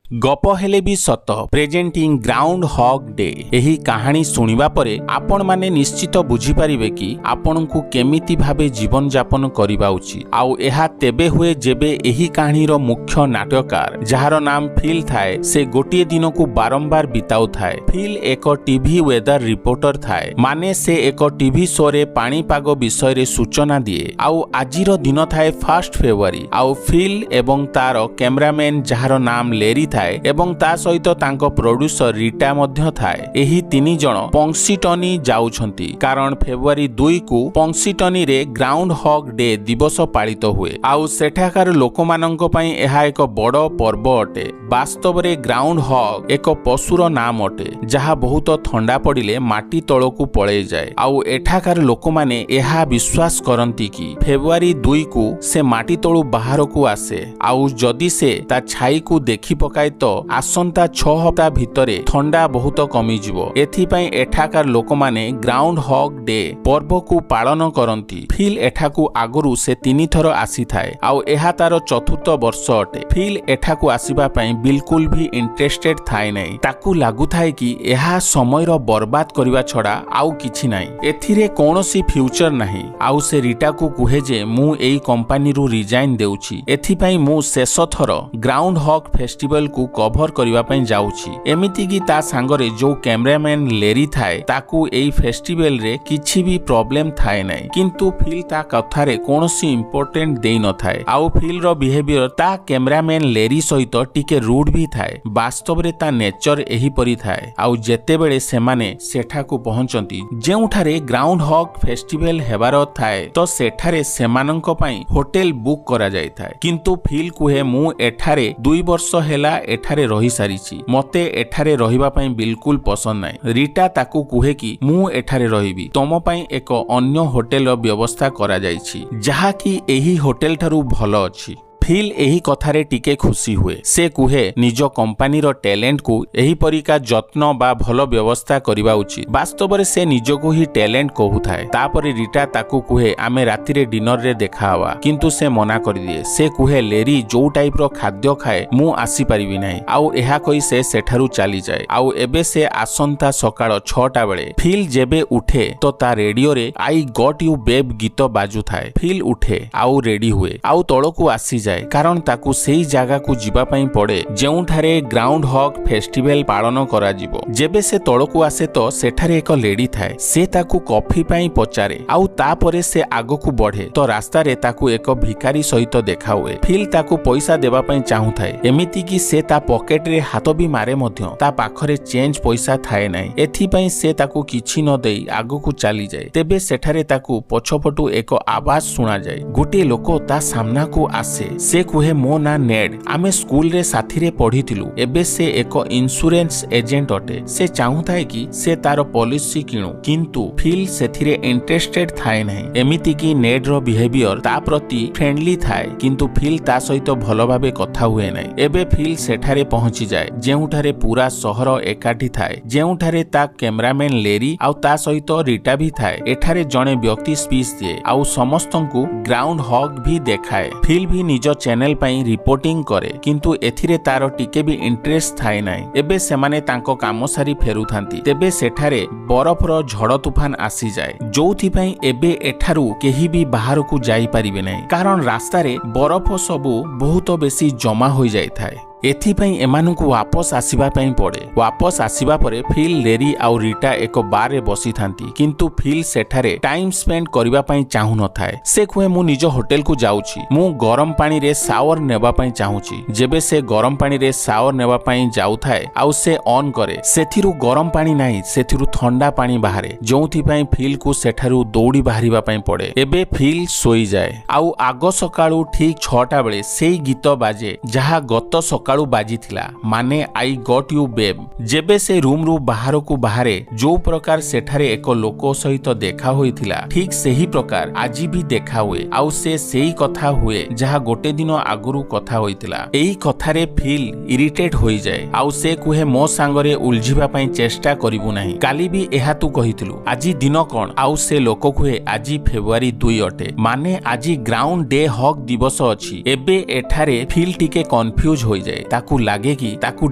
ଗପ ହେଲେ ବି ସତ ପ୍ରେଜେଣ୍ଟିଂ ଗ୍ରାଉଣ୍ଡ ହଗ୍ ଡେ। ଏହି କାହାଣୀ ଶୁଣିବା ପରେ ଆପଣମାନେ ନିଶ୍ଚିତ ବୁଝିପାରିବେ କି ଆପଣଙ୍କୁ କେମିତି ଭାବେ ଜୀବନଯାପନ କରିବା ଉଚିତ। ଆଉ ଏହା ତେବେ ହୁଏ ଯେବେ ଏହି କାହାଣୀର ମୁଖ୍ୟ ନାଟ୍ୟକାର, ଯାହାର ନାମ ଫିଲ୍ ଥାଏ, ସେ ଗୋଟିଏ ଦିନକୁ ବାରମ୍ବାର ବିତାଉଥାଏ। ଫିଲ୍ ଏକ ଟିଭି ୱେଦର ରିପୋର୍ଟର ଥାଏ, ମାନେ ସେ ଏକ ଟିଭି ଶୋରେ ପାଣିପାଗ ବିଷୟରେ ସୂଚନା ଦିଏ। ଆଉ ଆଜିର ଦିନ ଥାଏ 1 ଫେବୃଆରୀ। ଆଉ ଫିଲ୍ ଏବଂ ତାର କ୍ୟାମେରାମ୍ୟାନ, ଯାହାର ନାମ ଲେରି ଥାଏ, ଏବଂ ତା ସହିତ ତାଙ୍କ ପ୍ରଡ୍ୟୁସର ରିଟା ମଧ୍ୟ ଥାଏ, ଏହି ତିନି ଜଣ ପଂସିଟନି ଯାଉଛନ୍ତି, କାରଣ ଫେବୃଆରୀ 2କୁ ପଂସିଟନିରେ ଗ୍ରାଉଣ୍ଡ ହଗ୍ ଡେ ଦିବସ ପାଳିତ ହୁଏ। ଆଉ ସେଠାକାର ଲୋକମାନଙ୍କ ପାଇଁ ଏହା ଏକ ବଡ଼ ପର୍ବ ଅଟେ। ବାସ୍ତବରେ ଗ୍ରାଉଣ୍ଡ ହଗ୍ ଏକ ପଶୁର ନାମ ଅଟେ, ଯାହା ବହୁତ ଥଣ୍ଡା ପଡ଼ିଲେ ମାଟି ତଳକୁ ପଳେଇଯାଏ। ଆଉ ଏଠାକାର ଲୋକମାନେ ଏହା ବିଶ୍ୱାସ କରନ୍ତି କି ଫେବୃଆରୀ 2କୁ ସେ ମାଟି ତଳୁ ବାହାରକୁ ଆସେ, ଆଉ ଯଦି ସେ ତା ଛାଇକୁ ଦେଖି ପକାଏ ତ ଆସନ୍ତା 6 ହପ୍ତା ଭିତରେ ଥଣ୍ଡା ବହୁତ କମିଯିବ। ଏଥିପାଇଁ ଏଠାକାର ଲୋକମାନେ ଗ୍ରାଉଣ୍ଡ ହଗ୍ ଡେ ପର୍ବକୁ ପାଳନ କରନ୍ତି। ଫିଲ୍ ଏଠାକୁ ଆଗରୁ ସେ ତିନିଥର ଆସିଥାଏ, ଆଉ ଏହା ତାର ଚତୁର୍ଥ ବର୍ଷ ଅଟେ। ଫିଲ୍ ଏଠାକୁ ଆସିବା ପାଇଁ ବିଲକୁଲ ବି ଇଣ୍ଟରେଷ୍ଟେଡ ଥାଏ ନାହିଁ। ତାକୁ ଲାଗୁଥାଏ କି ଏହା ସମୟର ବର୍ବାଦ କରିବା ଛଡ଼ା ଆଉ କିଛି ନାହିଁ, ଏଥିରେ କୌଣସି ଫ୍ୟୁଚର ନାହିଁ। ଆଉ ସେ ରିଟାକୁ କୁହେ ଯେ ମୁଁ ଏଇ କମ୍ପାନୀରୁ ରିଜାଇନ ଦେଉଛି, ଏଥିପାଇଁ ମୁଁ ଶେଷ ଥର ଗ୍ରାଉଣ୍ଡ ହଗ୍ ଫେଷ୍ଟିଭାଲକୁ କଭର କରିବା ପାଇଁ ଯାଉଛି। ଏମିତିକି ତା ସାଙ୍ଗରେ ଯୋଉ କ୍ୟାମେରାମ୍ୟାନ ଲେରି ଥାଏ, ତାକୁ ଏଇ ଫେଷ୍ଟିଭାଲରେ କିଛି ବି ପ୍ରୋବ୍ଲେମ ଥାଏ ନାହିଁ। କିନ୍ତୁ ଫିଲ୍ ତା କଥାରେ କୌଣସି ଇମ୍ପୋର୍ଟାଣ୍ଟ ଦେଇନଥାଏ। ଆଉ ଫିଲ୍ର ବିହେଭିୟର ତା କ୍ୟାମେରାମ୍ୟାନ ଲେରି ସହିତ ଟିକେ ରୁଡ୍ ବି ଥାଏ। ବାସ୍ତବରେ ତା ନେଚର ଏହିପରି ଥାଏ। ଆଉ ଯେତେବେଳେ ସେମାନେ ସେଠାକୁ ପହଞ୍ଚନ୍ତି, ଯେଉଁଠାରେ ଗ୍ରାଉଣ୍ଡ ହଗ୍ ଫେଷ୍ଟିଭାଲ ହେବାର ଥାଏ, ତ ସେଠାରେ ସେମାନଙ୍କ ପାଇଁ ହୋଟେଲ ବୁକ୍ କରାଯାଇଥାଏ। କିନ୍ତୁ ଫିଲ୍ କୁହେ, ମୁଁ ଏଠାରେ 2 ବର୍ଷ ହେଲା ଏଠାରେ ରହିସାରିଛି, ମତେ ଏଠାରେ ରହିବା ପାଇଁ ବିଲକୁଲ ପସନ୍ଦ ନାହିଁ। ରିଟା ତାକୁ କୁହେ କି ମୁଁ ଏଠାରେ ରହିବି, ତମ ପାଇଁ ଏକ ଅନ୍ୟ ହୋଟେଲର ବ୍ୟବସ୍ଥା କରାଯାଇଛି, ଯାହାକି ଏହି ହୋଟେଲ ଠାରୁ ଭଲ ଅଛି। ଫିଲ୍ ଏହି କଥାରେ ଟିକେ ଖୁସି ହୁଏ। ସେ କୁହେ, ନିଜ କମ୍ପାନୀର ଟ୍ୟାଲେଣ୍ଟକୁ ଏହିପରିକା ଯତ୍ନ ବା ଭଲ ବ୍ୟବସ୍ଥା କରିବା ଉଚିତ। ବାସ୍ତବରେ ସେ ନିଜକୁ ହିଁ ଟ୍ୟାଲେଣ୍ଟ କହୁଥାଏ। ତାପରେ ରିଟା ତାକୁ କୁହେ, ଆମେ ରାତିରେ ଡିନରରେ ଦେଖା ହବା। କିନ୍ତୁ ସେ ମନା କରିଦିଏ। ସେ କୁହେ, ଲେରି ଯୋଉ ଟାଇପର ଖାଦ୍ୟ ଖାଏ, ମୁଁ ଆସିପାରିବି ନାହିଁ। ଆଉ ଏହା କହି ସେ ସେଠାରୁ ଚାଲିଯାଏ। ଆଉ ଏବେ ସେ ଆସନ୍ତା ସକାଳ 6ଟା ବେଳେ ଫିଲ୍ ଯେବେ ଉଠେ ତ ତା ରେଡିଓରେ "I got you babe" ଗୀତ ବାଜୁଥାଏ। ଫିଲ୍ ଉଠେ ଆଉ ରେଡି ହୁଏ ଆଉ ତଳକୁ ଆସିଯାଏ, କାରଣ ତାକୁ ସେଇ ଜାଗାକୁ ଯିବା ପାଇଁ ପଡେ ଯେଉଁଠାରେ ଗ୍ରାଉଣ୍ଡ ହଗ୍ ଫେଷ୍ଟିଭାଲ ପାଳନ କରାଯିବ। ଯେବେ ସେ ତଳକୁ ଆସେ ତ ସେଠାରେ ଏକ ଲେଡି ଥାଏ। ସେ ତାକୁ କଫି ପାଇଁ ପଚାରେ ଆଉ ତାପରେ ସେ ଆଗକୁ ବଢେ ତ ରାସ୍ତାରେ ତାକୁ ଏକ ଭିକାରୀ ସହିତ ଦେଖା ହୁଏ। ଫିଲ୍ ତାକୁ ପଇସା ଦେବା ପାଇଁ ଚାହୁଁଥାଏ। ଏମିତିକି ସେ ତା ପକେଟରେ ହାତ ବି ମାରେ ମଧ୍ୟ। ତା ପାଖରେ ଚେଞ୍ଜ ପଇସା ଥାଏ ନାହିଁ। ଏଥିପାଇଁ ସେ ତାକୁ କିଛି ନ ଦେଇ ଆଗକୁ ଚାଲିଯାଏ। ତେବେ ସେଠାରେ ତାକୁ ପଛପଟୁ ଏକ ଆବାଜ ଶୁଣାଯାଏ। ଗୋଟିଏ ଲୋକ ତା ସାମ୍ନାକୁ ଆସେ। ସେ କୁହେ, ମୋ ନାଁ ନେଡ୍, ଆମେ ସ୍କୁଲରେ ସାଥିରେ ପଢିଥିଲୁ। ଏବେ ସେ ଏକ ଇନ୍ସୁରାନ୍ସ ଏଜେଣ୍ଟ ଅଟେ। ସେ ଚାହୁଁଥାଏ କି ସେ ତାର ପଲିସି କିଣୁ, କିନ୍ତୁ ଫିଲ୍ ସେଥିରେ ଇଣ୍ଟରେଷ୍ଟେଡ ଥାଏ ନାହିଁ। ଏମିତିକି ନେଡ୍ର ବିହେଭିୟର ତା ପ୍ରତି ଫ୍ରେଣ୍ଡଲି ଥାଏ, କିନ୍ତୁ ଫିଲ୍ ତା ସହିତ ଭଲ ଭାବେ କଥା ହୁଏ ନାହିଁ। ଏବେ ଫିଲ୍ ସେଠାରେ ପହଞ୍ଚିଯାଏ ଯେଉଁଠାରେ ପୁରା ସହର ଏକାଠି ଥାଏ, ଯେଉଁଠାରେ ତା କ୍ୟାମେରାମ୍ୟାନ ଲେରି ଆଉ ତା ସହିତ ରିଟା ବି ଥାଏ। ଏଠାରେ ଜଣେ ବ୍ୟକ୍ତି ସ୍ପିଚ୍ ଦିଏ ଆଉ ସମସ୍ତଙ୍କୁ ଗ୍ରାଉଣ୍ଡ ହଗ୍ ବି ଦେଖାଏ। ଫିଲ୍ ବି ନିଜ ଚ୍ୟାନେଲ ପାଇଁ ରିପୋର୍ଟିଂ କରେ, କିନ୍ତୁ ଏଥିରେ ତାର ଟିକେ ବି ଇଣ୍ଟରେଷ୍ଟ ଥାଏ ନାହିଁ। ଏବେ ସେମାନେ ତାଙ୍କ କାମ ସାରି ଫେରୁଥାନ୍ତି। ତେବେ ସେଠାରେ ବରଫର ଝଡ଼ ତୁଫାନ ଆସିଯାଏ, ଯୋଉଥିପାଇଁ ଏବେ ଏଠାରୁ କେହି ବି ବାହାରକୁ ଯାଇପାରିବେ ନାହିଁ, କାରଣ ରାସ୍ତାରେ ବରଫ ସବୁ ବହୁତ ବେଶୀ ଜମା ହୋଇଯାଇଥାଏ। ଏଥିପାଇଁ ଏମାନଙ୍କୁ ୱାପସ ଆସିବା ପାଇଁ ପଡେ। ୱାପସ ଆସିବା ପରେ ଫିଲ୍, ଲେରି ଆଉ ରିଟା ଏକ ବାରରେ ବସିଥାନ୍ତି। କିନ୍ତୁ ଫିଲ୍ ସେଠାରେ ଟାଇମ ସ୍ପେଣ୍ଡ କରିବା ପାଇଁ ଚାହୁଁନଥାଏ। ସେ କୁହେ, ମୁଁ ନିଜ ହୋଟେଲକୁ ଯାଉଛି, ମୁଁ ଗରମ ପାଣିରେ ସାୱାର ନେବା ପାଇଁ ଚାହୁଁଛି। ଯେବେ ସେ ଗରମ ପାଣିରେ ସାୱାର ନେବା ପାଇଁ ଯାଉଥାଏ ଆଉ ସେ ଅନ୍ କରେ, ସେଥିରୁ ଗରମ ପାଣି ନାହିଁ, ସେଥିରୁ ଥଣ୍ଡା ପାଣି ବାହାରେ, ଯେଉଁଥିପାଇଁ ଫିଲ୍କୁ ସେଠାରୁ ଦୌଡ଼ି ବାହାରିବା ପାଇଁ ପଡେ। ଏବେ ଫିଲ୍ ଶୋଇଯାଏ। ଆଉ ଆଗ ସକାଳୁ ଠିକ 6ଟା ବେଳେ ସେଇ ଗୀତ ବାଜେ ଯାହା ଗତ ସକାଳୁ ବାଜିଥିଲା, ମାନେ "I got you babe"। ଯେବେ ସେ ରୁମ୍ରୁ ବାହାରକୁ ବାହାରେ, ଯୋଉ ପ୍ରକାର ସେଠାରେ ଏକ ଲୋକ ସହିତ ଦେଖା ହୋଇଥିଲା, ଠିକ ସେହି ପ୍ରକାର ଆଜି ବି ଦେଖା ହୁଏ। ଆଉ ସେ ସେଇ କଥା ହୁଏ ଯାହା ଗୋଟେ ଦିନ ଆଗରୁ କଥା ହୋଇଥିଲା। ଏଇ କଥାରେ ଫିଲ୍ ଇରିଟେଟ୍ ହୋଇଯାଏ ଆଉ ସେ କୁହେ, ମୋ ସାଙ୍ଗରେ ଉଲଝିବା ପାଇଁ ଚେଷ୍ଟା କରିବୁ ନାହିଁ, କାଲି ବି ଏହା ତୁ କହିଥିଲୁ, ଆଜି ଦିନ କଣ? ଆଉ ସେ ଲୋକ କୁହେ, ଆଜି ଫେବୃଆରୀ 2 ଅଟେ, ମାନେ ଆଜି ଗ୍ରାଉଣ୍ଡ ଡେ ହଗ୍ ଦିବସ ଅଛି। ଏବେ ଏଠାରେ ଫିଲ୍ ଟିକେ କନଫ୍ୟୁଜ ହୋଇଯାଏ। ହୋଇଯାଏ। ତାକୁ ଲାଗେ କି ତାକୁ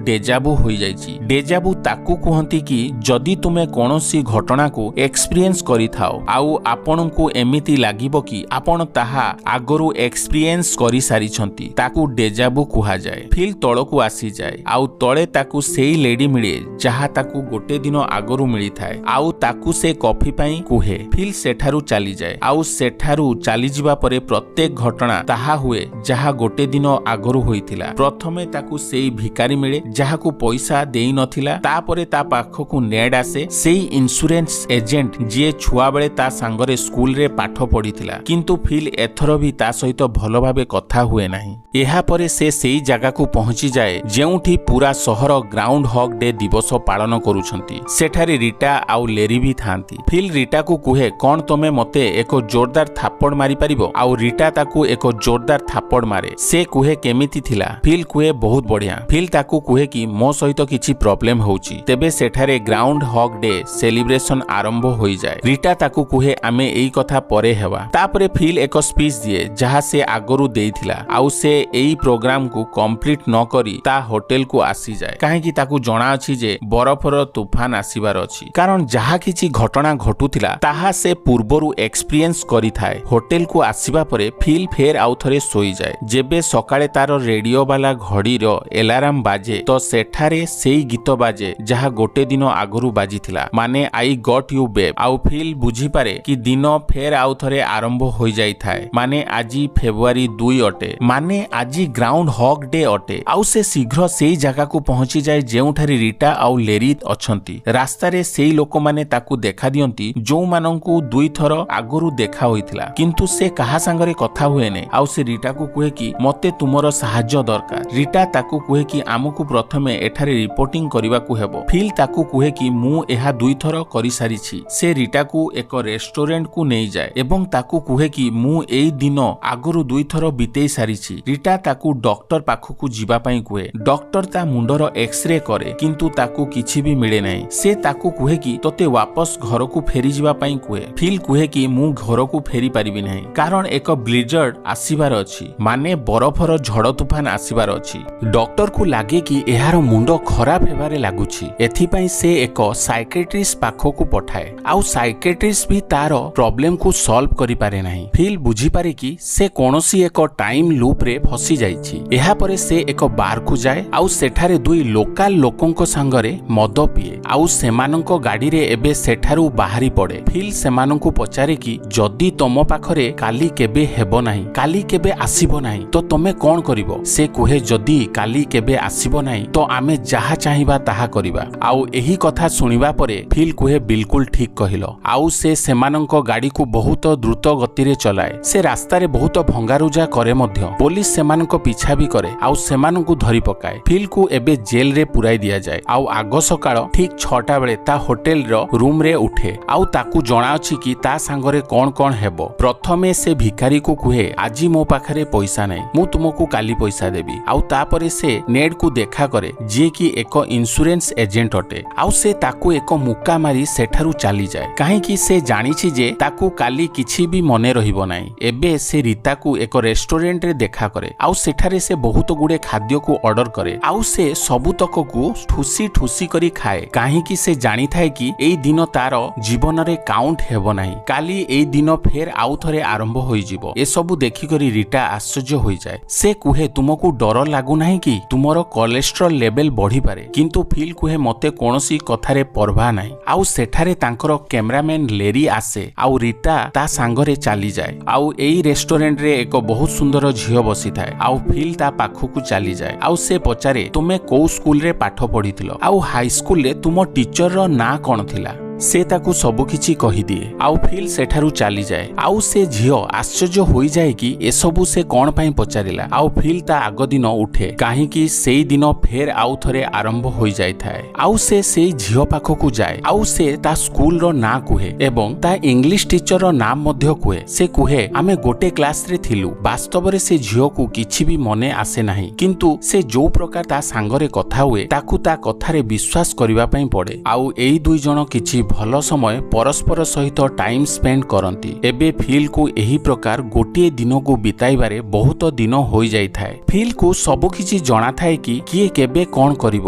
ଡେଜାବୁ ହୋଇଯାଇଛି। ଡେଜାବୁ ତାକୁ କୁହନ୍ତି କି ଯଦି ତୁମେ କୌଣସି ଘଟଣାକୁ ଏକ୍ସପିରିଏନ୍ସ କରିଥାଅ ଆଉ ଆପଣଙ୍କୁ ଏମିତି ଲାଗିବ କି ଆପଣ ତାହା ଆଗରୁ ଏକ୍ସପିରିଏନ୍ସ କରିସାରିଛନ୍ତି, ତାକୁ ଡେଜାବୁ କୁହାଯାଏ। ଫିଲ୍ ତଳକୁ ଆସିଯାଏ ଆଉ ତଳେ ତାକୁ ସେଇ ଲେଡି ମିଳେ ଯାହା ତାକୁ ଗୋଟେ ଦିନ ଆଗରୁ ମିଳିଥାଏ ଆଉ ତାକୁ ସେ କଫି ପାଇଁ କୁହେ। ଫିଲ୍ ସେଠାରୁ ଚାଲିଯାଏ ଆଉ ସେଠାରୁ ଚାଲିଯିବା ପରେ ପ୍ରତ୍ୟେକ ଘଟଣା ତାହା ହୁଏ ଯାହା ଗୋଟେ ଦିନ ଆଗରୁ ହୋଇଥିଲା। ପ୍ରଥମେ ତାକୁ ସେଇ ଭିକାରୀ ମିଳେ ଯାହାକୁ ପଇସା ଦେଇନଥିଲା। ତାପରେ ତା ପାଖକୁ ନେଡ୍ ଆସେ, ସେଇ ଇନ୍ସୁରାନ୍ସ ଏଜେଣ୍ଟ ଯିଏ ଛୁଆବେଳେ ତା ସାଙ୍ଗରେ ସ୍କୁଲରେ ପାଠ ପଢିଥିଲା। କିନ୍ତୁ ଫିଲ୍ ଏଥର ବି ତା ସହିତ ଭଲ ଭାବେ କଥା ହୁଏ ନାହିଁ। ଏହାପରେ ସେ ସେଇ ଜାଗାକୁ ପହଞ୍ଚିଯାଏ ଯେଉଁଠି ପୁରା ସହର ଗ୍ରାଉଣ୍ଡ ହଗ୍ ଡେ ଦିବସ ପାଳନ କରୁଛନ୍ତି। ସେଠାରେ ରିଟା ଆଉ ଲେରି ବି ଥାନ୍ତି। ଫିଲ୍ ରିଟାକୁ କୁହେ, "କଣ ତମେ ମତେ ଏକ ଜୋରଦାର ଥାପଡ଼ ମାରିପାରିବ?" ଆଉ ରିଟା ତାକୁ ଏକ ଜୋରଦାର ଥାପଡ଼ ମାରେ। ସେ କୁହେ, "କେମିତି ଥିଲା?" ଫିଲ୍ କୁହେ, "ବହୁତ ବଢିଆ।" ଫିଲ୍ ତାକୁ କୁହେ କି ମୋ ସହିତ କିଛି ପ୍ରୋବ୍ଲେମ ହେଉଛି। ତେବେ ସେଠାରେ ଗ୍ରାଉଣ୍ଡ ହଗ୍ ଡେ ସେଲିବ୍ରେସନ ଆରମ୍ଭ ହୋଇଯାଏ। ରିଟା ତାକୁ କୁହେ, "ଆମେ ଏଇ କଥା ପରେ ହେବା।" ତାପରେ ଫିଲ୍ ଏକ ସ୍ପିଚ୍ ଦିଏ ଯାହା ସେ ଆଗରୁ ଦେଇଥିଲା ଆଉ ସେ ଏଇ ପ୍ରୋଗ୍ରାମକୁ କମ୍ପ୍ଲିଟ ନ କରି ତା ହୋଟେଲକୁ ଆସିଯାଏ, କାହିଁକି ତାକୁ ଜଣାଅଛି ଯେ ବରଫର ତୁଫାନ ଆସିବାର ଅଛି, କାରଣ ଯାହା କିଛି ଘଟଣା ଘଟୁଥିଲା ତାହା ସେ ପୂର୍ବରୁ ଏକ୍ସପିରିଏନ୍ସ କରିଥାଏ। ହୋଟେଲକୁ ଆସିବା ପରେ ଫିଲ୍ ଫେର ଆଉ ଥରେ ଶୋଇଯାଏ। ଯେବେ ସକାଳେ ତାର ରେଡିଓ ବାଲା ଘଡ଼ିର ଏଲାରାମ ବାଜେ, ତ ସେଠାରେ ସେଇ ଗୀତ ବାଜେ ଯାହା ଗୋଟେ ଦିନ ଆଗରୁ ବାଜିଥିଲା, ମାନେ "I got you babe"। ଆଉ ଫିଲ୍ ବୁଝିପାରେ କି ଦିନ ଫେର ଆଉ ଥରେ ଆରମ୍ଭ ହୋଇଯାଇଥାଏ, ମାନେ ଆଜି ଫେବୃଆରୀ 2 ଅଟେ, ମାନେ ଆଜି ଗ୍ରାଉଣ୍ଡ ହଗ୍ ଡେ ଅଟେ। ଆଉ ସେ ଶୀଘ୍ର ସେଇ ଜାଗାକୁ ପହଞ୍ଚିଯାଏ ଯେଉଁଠାରେ ରିଟା ଆଉ ଲେରି ଅଛନ୍ତି। ରାସ୍ତାରେ ସେଇ ଲୋକମାନେ ତାକୁ ଦେଖା ଦିଅନ୍ତି ଯୋଉମାନଙ୍କୁ ଦୁଇଥର ଆଗରୁ ଦେଖା ହୋଇଥିଲା, କିନ୍ତୁ ସେ କାହା ସାଙ୍ଗରେ କଥା ହୁଏନି। ଆଉ ସେ ରିଟାକୁ କୁହେ କି ମତେ ତୁମର ସାହାଯ୍ୟ ଦରକାର। ରିଟା ତାକୁ କୁହେ କି ଆମକୁ ପ୍ରଥମେ ଏଠାରେ ରିପୋର୍ଟିଂ କରିବାକୁ ହେବ। ଫିଲ୍ ତାକୁ କୁହେ କି ମୁଁ ଏହା ଦୁଇଥର କରିସାରିଛି। ସେ ରିଟାକୁ ଏକ ରେଷ୍ଟୁରାଣ୍ଟକୁ ନେଇଯାଏ ଏବଂ ତାକୁ କୁହେ କି ମୁଁ ଏଇ ଦିନ ଆଗରୁ ଦୁଇଥର ବିତେଇ ସାରିଛି। ରିଟା ତାକୁ ଡକ୍ଟର ପାଖକୁ ଯିବା ପାଇଁ କୁହେ। ଡକ୍ଟର ତା ମୁଣ୍ଡର ଏକ୍ସରେ କରେ, କିନ୍ତୁ ତାକୁ କିଛି ବି ମିଳେ ନାହିଁ। ସେ ତାକୁ କୁହେ କି ତୋତେ ୱାପସ ଘରକୁ ଫେରିଯିବା ପାଇଁ କୁହେ। ଫିଲ୍ କୁହେ କି ମୁଁ ଘରକୁ ଫେରି ପାରିବି ନାହିଁ, କାରଣ ଏକ ବ୍ଲିଜର୍ଡ ଆସିବାର ଅଛି, ମାନେ ବରଫର ଝଡ଼ ତୁଫାନ ଆସିବାର ଅଛି। ଡକ୍ଟରକୁ ଲାଗେ କି ଏହାର ମୁଣ୍ଡ ଖରାପ ହେବାରେ ଲାଗୁଛି। ଏଥିପାଇଁ ସେ ଏକ ସାଇକେଟ୍ରିଷ୍ଟ ପାଖକୁ ପଠାଏ ଆଉ ସାଇକେଟ୍ରିଷ୍ଟ ବି ତାର ପ୍ରୋବ୍ଲେମକୁ ସଲ୍ଭ କରିପାରେ ନାହିଁ। ଫିଲ୍ ବୁଝିପାରେ କି ସେ କୌଣସି ଏକ ଟାଇମ ଲୁପରେ ଫସି ଯାଇଛି। ଏହାପରେ ସେ ଏକ ବାରକୁ ଯାଏ ଆଉ ସେଠାରେ ଦୁଇ ଲୋକାଲ ଲୋକଙ୍କ ସାଙ୍ଗରେ ମଦ ପିଏ ଆଉ ସେମାନଙ୍କ ଗାଡ଼ିରେ ଏବେ ସେଠାରୁ ବାହାରି ପଡ଼େ। ଫିଲ୍ ସେମାନଙ୍କୁ ପଚାରେ କି ଯଦି ତମ ପାଖରେ କାଲି କେବେ ହେବ ନାହିଁ, କାଲି କେବେ ଆସିବ ନାହିଁ, ତ ତମେ କଣ କରିବ? ସେ କୁହେ, ଯଦି କାଲି କେବେ ଆସିବ ନାହିଁ, ତ ଆମେ ଯାହା ଚାହିଁବା ତାହା କରିବା। ଆଉ ଏହି କଥା ଶୁଣିବା ପରେ ଫିଲ୍ କୁହେ, "ବିଲକୁଲ ଠିକ କହିଲ।" ଆଉ ସେ ସେମାନଙ୍କ ଗାଡ଼ିକୁ ବହୁତ ଦ୍ରୁତ ଗତିରେ ଚଲାଏ। ସେ ରାସ୍ତାରେ ବହୁତ ଭଙ୍ଗାରୁଜା କରେ ମଧ୍ୟ। ପୋଲିସ ସେମାନଙ୍କ ପିଛା ବି କରେ ଆଉ ସେମାନଙ୍କୁ ଧରି ପକାଏ। ଫିଲ୍କୁ ଏବେ ଜେଲରେ ପୁରାଇ ଦିଆଯାଏ। ଆଉ ଆଗ ସକାଳ ଠିକ 6ଟା ବେଳେ ତା ହୋଟେଲର ରୁମରେ ଉଠେ ଆଉ ତାକୁ ଜଣାଅଛି କି ତା ସାଙ୍ଗରେ କଣ କଣ ହେବ। ପ୍ରଥମେ ସେ ଭିକାରୀକୁ କୁହେ, "ଆଜି ମୋ ପାଖରେ ପଇସା ନାହିଁ, ମୁଁ ତୁମକୁ କାଲି ପଇସା ଦେବି।" ଆଉ ତାପରେ ସେ ନେଡ୍କୁ ଦେଖା କରେ, ଯିଏକି ଏକ ଇନ୍ସୁରାନ୍ସ ଏଜେଣ୍ଟ ଅଟେ, ଆଉ ସେ ତାକୁ ଏକ ମୁକ୍କା ମାରି ସେଠାରୁ ଚାଲିଯାଏ, କାହିଁକି ସେ ଜାଣିଛି ଯେ ତାକୁ କାଲି କିଛି ବି ମନେ ରହିବ ନାହିଁ। ଏବେ ସେ ରୀତାକୁ ଏକ ରେଷ୍ଟୁରାଣ୍ଟରେ ଦେଖା କରେ ଆଉ ସେଠାରେ ସେ ବହୁତ ଗୁଡେ ଖାଦ୍ୟକୁ ଅର୍ଡର କରେ ଆଉ ସେ ସବୁତକକୁ ଠୁସି ଠୁସି କରି ଖାଏ, କାହିଁକି ସେ ଜାଣିଥାଏ କି ଏଇ ଦିନ ତାର ଜୀବନରେ କାଉଣ୍ଟ ହେବ ନାହିଁ। କାଲି ଏଇ ଦିନ ଫେର ଆଉ ଥରେ ଆରମ୍ଭ ହୋଇଯିବ। ଏସବୁ ଦେଖିକରି ରୀଟା ଆଶ୍ଚର୍ଯ୍ୟ ହୋଇଯାଏ। ସେ କୁହେ, "ତୁମକୁ ଡର ଲାଗୁନାହିଁ କି ତୁମର କୋଲେଷ୍ଟ୍ରଲ ଲେଭେଲ ବଢିପାରେ?" କିନ୍ତୁ ଫିଲ୍ କୁହେ, "ମତେ କୌଣସି କଥାରେ ପରବା ନାହିଁ।" ଆଉ ସେଠାରେ ତାଙ୍କର କ୍ୟାମେରାମ୍ୟାନ ଲେରି ଆସେ ଆଉ ରୀତା ତା ସାଙ୍ଗରେ ଚାଲିଯାଏ। ଆଉ ଏଇ ରେଷ୍ଟୁରାଣ୍ଟରେ ଏକ ବହୁତ ସୁନ୍ଦର ଝିଅ ବସିଥାଏ ଆଉ ଫିଲ୍ ତା ପାଖକୁ ଚାଲିଯାଏ ଆଉ ସେ ପଚାରେ, "ତୁମେ କୋଉ ସ୍କୁଲରେ ପାଠ ପଢିଥିଲ ଆଉ ହାଇସ୍କୁଲରେ ତୁମ ଟିଚରର ନାଁ କଣ ଥିଲା?" ସେ ତାକୁ ସବୁକିଛି କହିଦିଏ ଆଉ ଫିଲ୍ ସେଠାରୁ ଚାଲିଯାଏ। ଆଉ ସେ ଝିଅ ଆଶ୍ଚର୍ଯ୍ୟ ହୋଇଯାଏ କି ଏସବୁ ସେ କଣ ପାଇଁ ପଚାରିଲା। ଆଉ ଫିଲ୍ ତା ଆଗ ଦିନ ଉଠେ, କାହିଁକି ସେଇ ଦିନ ଫେର ଆଉ ଥରେ ଆରମ୍ଭ ହୋଇଯାଇଥାଏ। ଆଉ ସେ ସେଇ ଝିଅ ପାଖକୁ ଯାଏ ଆଉ ସେ ତା ସ୍କୁଲର ନାଁ କୁହେ ଏବଂ ତା ଇଂଲିଶ ଟିଚରର ନାମ ମଧ୍ୟ କୁହେ। ସେ କୁହେ, ଆମେ ଗୋଟେ କ୍ଲାସରେ ଥିଲୁ। ବାସ୍ତବରେ ସେ ଝିଅକୁ କିଛି ବି ମନେ ଆସେ ନାହିଁ, କିନ୍ତୁ ସେ ଯୋଉ ପ୍ରକାର ତା ସାଙ୍ଗରେ କଥା ହୁଏ, ତାକୁ ତା କଥାରେ ବିଶ୍ୱାସ କରିବା ପାଇଁ ପଡେ। ଆଉ ଏଇ ଦୁଇ ଜଣ କିଛି ଭଲ ସମୟ ପରସ୍ପର ସହିତ ଟାଇମ୍ ସ୍ପେଣ୍ଡ କରନ୍ତି। ଏବେ ଫିଲ୍କୁ ଏହି ପ୍ରକାର ଗୋଟିଏ ଦିନକୁ ବିତାଇବାରେ ବହୁତ ଦିନ ହୋଇଯାଇଥାଏ। ଫିଲ୍କୁ ସବୁକିଛି ଜଣାଥାଏ କି କିଏ କେବେ କଣ କରିବ,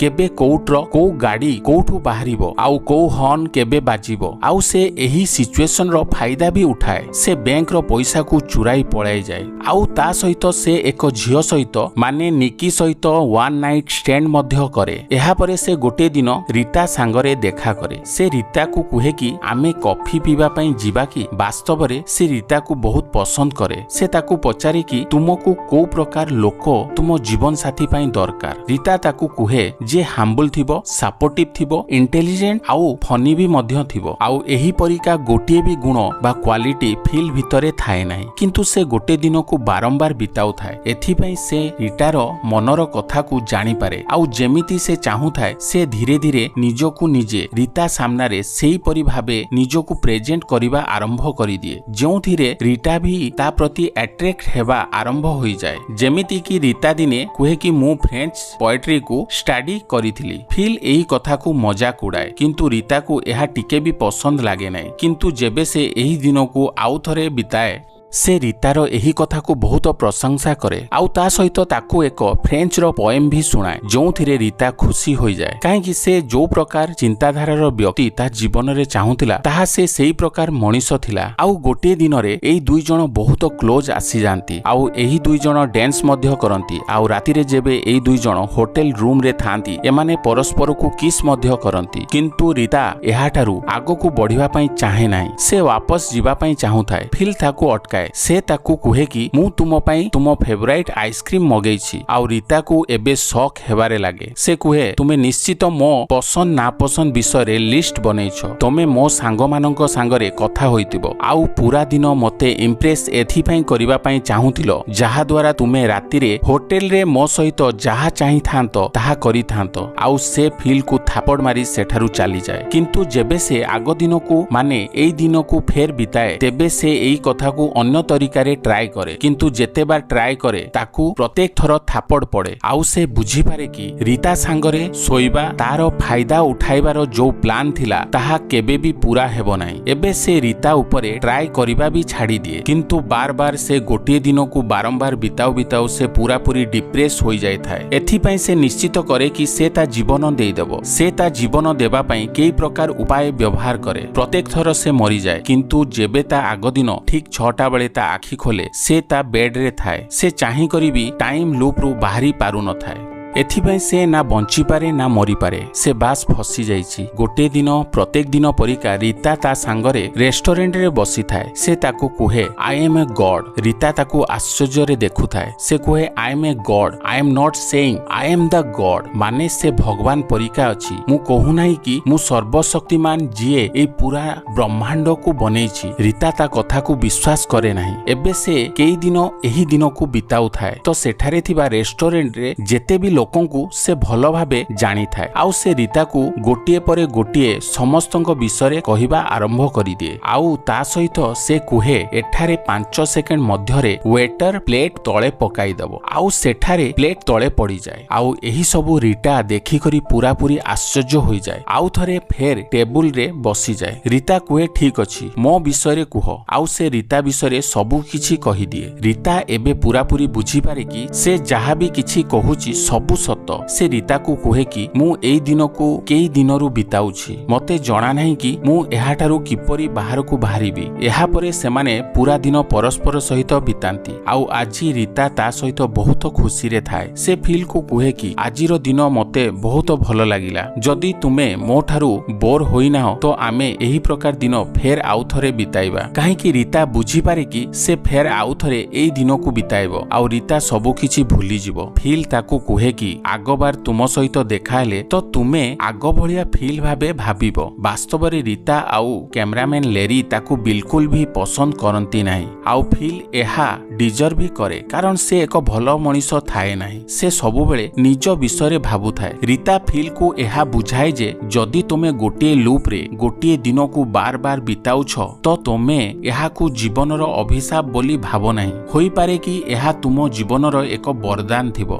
କେବେ କୋଉ ଟ୍ରକ୍, କୋଉ ଗାଡି କୋଉଠୁ ବାହାରିବ ଆଉ କୋଉ ହର୍ନ କେବେ ବାଜିବ। ଆଉ ସେ ଏହି ସିଚୁଏସନର ଫାଇଦା ବି ଉଠାଏ। ସେ ବ୍ୟାଙ୍କର ପଇସାକୁ ଚୁରାଇ ପଳାଇଯାଏ ଆଉ ତା ସହିତ ସେ ଏକ ଝିଅ ସହିତ, ମାନେ ନିକି ସହିତ ୱାନ୍ ନାଇଟ୍ ଷ୍ଟାଣ୍ଡ ମଧ୍ୟ କରେ। ଏହାପରେ ସେ ଗୋଟିଏ ଦିନ ରୀତା ସାଙ୍ଗରେ ଦେଖା କରେ। ସେ ରୀତାକୁ କୁହେ କି ଆମେ କଫି ପିଇବା ପାଇଁ ଯିବା କି? ବାସ୍ତବରେ ସେ ରୀତାକୁ ବହୁତ ପସନ୍ଦ କରେ। ସେ ତାକୁ ପଚାରେ କି ତୁମକୁ କୋଉ ପ୍ରକାର ଲୋକ ତୁମ ଜୀବନ ସାଥୀ ପାଇଁ ଦରକାର? ରୀତା ତାକୁ କୁହେ ଯେ ହାମ୍ବୁଲ ଥିବ, ସାପୋର୍ଟିଭ ଥିବ, ଇଣ୍ଟେଲିଜେଣ୍ଟ ଆଉ ଫନି ବି ମଧ୍ୟ ଥିବ। ଆଉ ଏହିପରିକା ଗୋଟିଏ ବି ଗୁଣ ବା କ୍ୱାଲିଟି ଫିଲ୍ ଭିତରେ ଥାଏ ନାହିଁ, କିନ୍ତୁ ସେ ଗୋଟେ ଦିନକୁ ବାରମ୍ବାର ବିତାଉଥାଏ। ଏଥିପାଇଁ ସେ ରୀତାର ମନର କଥାକୁ ଜାଣିପାରେ ଆଉ ଯେମିତି ସେ ଚାହୁଁଥାଏ, ସେ ଧୀରେ ଧୀରେ ନିଜକୁ ନିଜେ ରୀତା ସାମ୍ନାରେ ସେଇପରି ଭାବେ ନିଜକୁ ପ୍ରେଜେଣ୍ଟ କରିବା ଆରମ୍ଭ କରିଦିଏ, ଯେଉଁଥିରେ ରୀତା ବି ତା ପ୍ରତି ଆଟ୍ରାକ୍ଟ ହେବା ଆରମ୍ଭ ହୋଇଯାଏ। ଯେମିତିକି ରୀତା ଦିନେ କୁହେ କି ମୁଁ ଫ୍ରେଞ୍ଚ ପଏଟ୍ରିକୁ ଷ୍ଟଡି କରିଥିଲି। ଫିଲ୍ ଏହି କଥାକୁ ମଜାକ ଉଡ଼ାଏ, କିନ୍ତୁ ରୀତାକୁ ଏହା ଟିକେ ବି ପସନ୍ଦ ଲାଗେ ନାହିଁ। କିନ୍ତୁ ଯେବେ ସେ ଏହି ଦିନକୁ ଆଉ ଥରେ ବିତାଏ, ସେ ରୀତାର ଏହି କଥାକୁ ବହୁତ ପ୍ରଶଂସା କରେ ଆଉ ତା ସହିତ ତାକୁ ଏକ ଫ୍ରେଞ୍ଚର ପଏମ୍ ବି ଶୁଣାଏ, ଯେଉଁଥିରେ ରୀତା ଖୁସି ହୋଇଯାଏ, କାହିଁକି ସେ ଯୋଉ ପ୍ରକାର ଚିନ୍ତାଧାରାର ବ୍ୟକ୍ତି ତା ଜୀବନରେ ଚାହୁଁଥିଲା, ତାହା ସେ ସେଇ ପ୍ରକାର ମଣିଷ ଥିଲା। ଆଉ ଗୋଟିଏ ଦିନରେ ଏଇ ଦୁଇ ଜଣ ବହୁତ କ୍ଲୋଜ ଆସିଯାଆନ୍ତି ଆଉ ଏହି ଦୁଇ ଜଣ ଡ୍ୟାନ୍ସ ମଧ୍ୟ କରନ୍ତି। ଆଉ ରାତିରେ ଯେବେ ଏଇ ଦୁଇ ଜଣ ହୋଟେଲ ରୁମରେ ଥାଆନ୍ତି, ଏମାନେ ପରସ୍ପରକୁ କିସ୍ ମଧ୍ୟ କରନ୍ତି। କିନ୍ତୁ ରୀତା ଏହାଠାରୁ ଆଗକୁ ବଢିବା ପାଇଁ ଚାହେଁ ନାହିଁ। ସେ ୱାପସ ଯିବା ପାଇଁ ଚାହୁଁଥାଏ। ଫିଲ୍ ତାକୁ ଅଟକାଏ। ସେ ତାକୁ କୁହେ କି ମୁଁ ତୁମ ପାଇଁ ତୁମ ଫେଭରାଇଟ ଆଇସ୍କ୍ରିମ ମଗେଇଛି। ଆଉ ରୀତାକୁ ଏବେ ଶକ୍ ହେବାରେ ଲାଗେ। ସେ କୁହେ, ତୁମେ ନିଶ୍ଚିତ ମୋ ପସନ୍ଦ ନାପସନ୍ଦ ବିଷୟରେ ଲିଷ୍ଟ ବନେଇଛ। ତମେ ମୋ ସାଙ୍ଗମାନଙ୍କ ସାଙ୍ଗରେ କଥା ହୋଇଥିବ ଆଉ ପୁରା ଦିନ ମତେ ଇମ୍ପ୍ରେସ ଏଥିପାଇଁ କରିବା ପାଇଁ ଚାହୁଁଥିଲ, ଯାହାଦ୍ୱାରା ତୁମେ ରାତିରେ ହୋଟେଲରେ ମୋ ସହିତ ଯାହା ଚାହିଁଥାନ୍ତ ତାହା କରିଥାନ୍ତ। ଆଉ ସେ ଫିଲ୍କୁ ଥାପଡ଼ ମାରି ସେଠାରୁ ଚାଲିଯାଏ। କିନ୍ତୁ ଯେବେ ସେ ଆଗ ଦିନକୁ, ମାନେ ଏଇ ଦିନକୁ ଫେର ବିତାଏ, ତେବେ ସେ ଏଇ କଥାକୁ ଅନ୍ୟ ତରିକାରେ ଟ୍ରାଏ କରେ। କିନ୍ତୁ ଯେତେବାର ଟ୍ରାଏ କରେ, ତାକୁ ପ୍ରତ୍ୟେକ ଥର ଥାପଡ଼ ପଡ଼େ। ଆଉ ସେ ବୁଝିପାରେ କି ରୀତା ସାଙ୍ଗରେ ଶୋଇବା ତାର ଫାଇଦା ଉଠାଇବାର ଯୋଉ ପ୍ଲାନ୍ ଥିଲା, ତାହା କେବେ ବି ପୁରା ହେବ ନାହିଁ। ଏବେ ସେ ରୀତା ଉପରେ ଟ୍ରାଏ କରିବା ବି ଛାଡ଼ିଦିଏ। କିନ୍ତୁ ବାର ବାର ସେ ଗୋଟିଏ ଦିନକୁ ବାରମ୍ବାର ବିତାଉ ବିତାଉ ସେ ପୁରାପୁରି ଡିପ୍ରେସ ହୋଇଯାଇଥାଏ। ଏଥିପାଇଁ ସେ ନିଶ୍ଚିତ କରେ କି ସେ ତା ଜୀବନ ଦେଇଦେବ। ସେ ତା ଜୀବନ ଦେବା ପାଇଁ କେଇ ପ୍ରକାର ଉପାୟ ବ୍ୟବହାର କରେ। ପ୍ରତ୍ୟେକ ଥର ସେ ମରିଯାଏ। କିନ୍ତୁ ଯେବେ ତା ଆଗ ଦିନ ଠିକ 6ଟା ବେଳେ ତା ଆଖି ଖୋଲେ, ସେ ତା ବେଡରେ ଥାଏ। ସେ ଚାହିଁକରି ବି ଟାଇମ୍ ଲୁପ୍ରୁ ବାହାରି ପାରୁନଥାଏ। ଏଥିପାଇଁ ସେ ନା ବଞ୍ଚିପାରେ ନା ମରିପାରେ, ସେ ବାସ୍ ଫସି ଯାଇଛି। ଗୋଟିଏ ଦିନ ପ୍ରତ୍ୟେକ ଦିନ ପରିକା ରୀତା ତା ସାଙ୍ଗରେ ରେଷ୍ଟୁରାଣ୍ଟରେ ବସିଥାଏ। ସେ ତାକୁ କୁହେ, "I am a god." Rita ତାକୁ ଆଶ୍ଚର୍ଯ୍ୟରେ ଦେଖୁଥାଏ। ସେ କୁହେ, "I am a god. I am not saying I am the god." ମାନେ ସେ ଭଗବାନ ପରିକା ଅଛି। ମୁଁ କହୁନାହିଁ କି ମୁଁ ସର୍ବଶକ୍ତିମାନ, ଯିଏ ଏଇ ପୁରା ବ୍ରହ୍ମାଣ୍ଡକୁ ବନେଇଛି। ରୀତା ତା କଥାକୁ ବିଶ୍ୱାସ କରେ ନାହିଁ। ଏବେ ସେ କେଇ ଦିନ ଏହି ଦିନକୁ ବିତାଉଥାଏ ତ ସେଠାରେ ଥିବା ରେଷ୍ଟୁରାଣ୍ଟରେ ଯେତେ ବି ଲୋକଙ୍କୁ ସେ ଭଲ ଭାବେ ଜାଣିଥାଏ। ଆଉ ସେ ରୀତାକୁ ଗୋଟିଏ ପରେ ଗୋଟିଏ ସମସ୍ତଙ୍କ ବିଷୟରେ କହିବା ଆରମ୍ଭ କରିଦିଏ। ଆଉ ତା ସହିତ ସେ କୁହେ, ଏଠାରେ 5 ସେକେଣ୍ଡ ମଧ୍ୟରେ ୱେଟର ପ୍ଲେଟ୍ ତଳେ ପକାଇଦବ। ଆଉ ସେଠାରେ ପ୍ଲେଟ୍ ତଳେ ପଡ଼ିଯାଏ। ଆଉ ଏହି ସବୁ ରୀତା ଦେଖିକରି ପୁରାପୁରି ଆଶ୍ଚର୍ଯ୍ୟ ହୋଇଯାଏ। ଆଉ ଥରେ ଫେର ଟେବୁଲରେ ବସିଯାଏ। ରୀତା କୁହେ, "ଠିକ ଅଛି, ମୋ ବିଷୟରେ କୁହ।" ଆଉ ସେ ରୀତା ବିଷୟରେ ସବୁ କିଛି କହିଦିଏ। ରୀତା ଏବେ ପୁରାପୁରି ବୁଝିପାରେ କି ସେ ଯାହା ବି କିଛି କହୁଛି ସବୁ ସତ। ସେ ରୀତାକୁ କୁହେ କି ମୁଁ ଏଇ ଦିନକୁ କେଇ ଦିନରୁ ବିତାଉଛି। ମତେ ଜଣା ନାହିଁ କି ମୁଁ ଏହାଠାରୁ କିପରି ବାହାରକୁ ବାହାରିବି। ଏହାପରେ ସେମାନେ ପୁରା ଦିନ ପରସ୍ପର ସହିତ ବିତାନ୍ତି। ଆଉ ଆଜି ରୀତା ତା ସହିତ ବହୁତ ଖୁସିରେ ଥାଏ। ସେ ଫିଲ୍କୁ କୁହେ କି ଆଜିର ଦିନ ମତେ ବହୁତ ଭଲ ଲାଗିଲା। ଯଦି ତୁମେ ମୋ ଠାରୁ ବୋର୍ ହୋଇନାହ, ତ ଆମେ ଏହି ପ୍ରକାର ଦିନ ଫେର ଆଉ ଥରେ ବିତାଇବା। କାହିଁକି ରୀତା ବୁଝିପାରେ କି ସେ ଫେର ଆଉ ଥରେ ଏଇ ଦିନକୁ ବିତାଇବ ଆଉ ରୀତା ସବୁ କିଛି ଭୁଲିଯିବ। ଫିଲ୍ ତାକୁ କୁହେ କି ଆଗବାର ତୁମ ସହିତ ଦେଖାହେଲେ ତ ତୁମେ ଆଗ ଭଳିଆ ଫିଲ୍ ଭାବେ ଭାବିବ। ବାସ୍ତବରେ ରୀତା ଆଉ କ୍ୟାମେରାମ୍ୟାନ ଲେରି ତାକୁ ବିଲକୁଲ ବି ପସନ୍ଦ କରନ୍ତି ନାହିଁ। ଆଉ ଫିଲ୍ ଏହା ଡିଜର୍ଭ ବି କରେ, କାରଣ ସେ ଏକ ଭଲ ମଣିଷ ଥାଏ ନାହିଁ। ସେ ସବୁବେଳେ ନିଜ ବିଷୟରେ ଭାବୁଥାଏ। ରୀତା ଫିଲ୍କୁ ଏହା ବୁଝାଏ ଯେ ଯଦି ତୁମେ ଗୋଟିଏ ଲୁପ୍ରେ ଗୋଟିଏ ଦିନକୁ ବାର ବାର ବିତାଉଛ, ତ ତୁମେ ଏହାକୁ ଜୀବନର ଅଭିଶାପ ବୋଲି ଭାବ ନାହିଁ। ହୋଇପାରେ କି ଏହା ତୁମ ଜୀବନର ଏକ ବରଦାନ ଥିବ।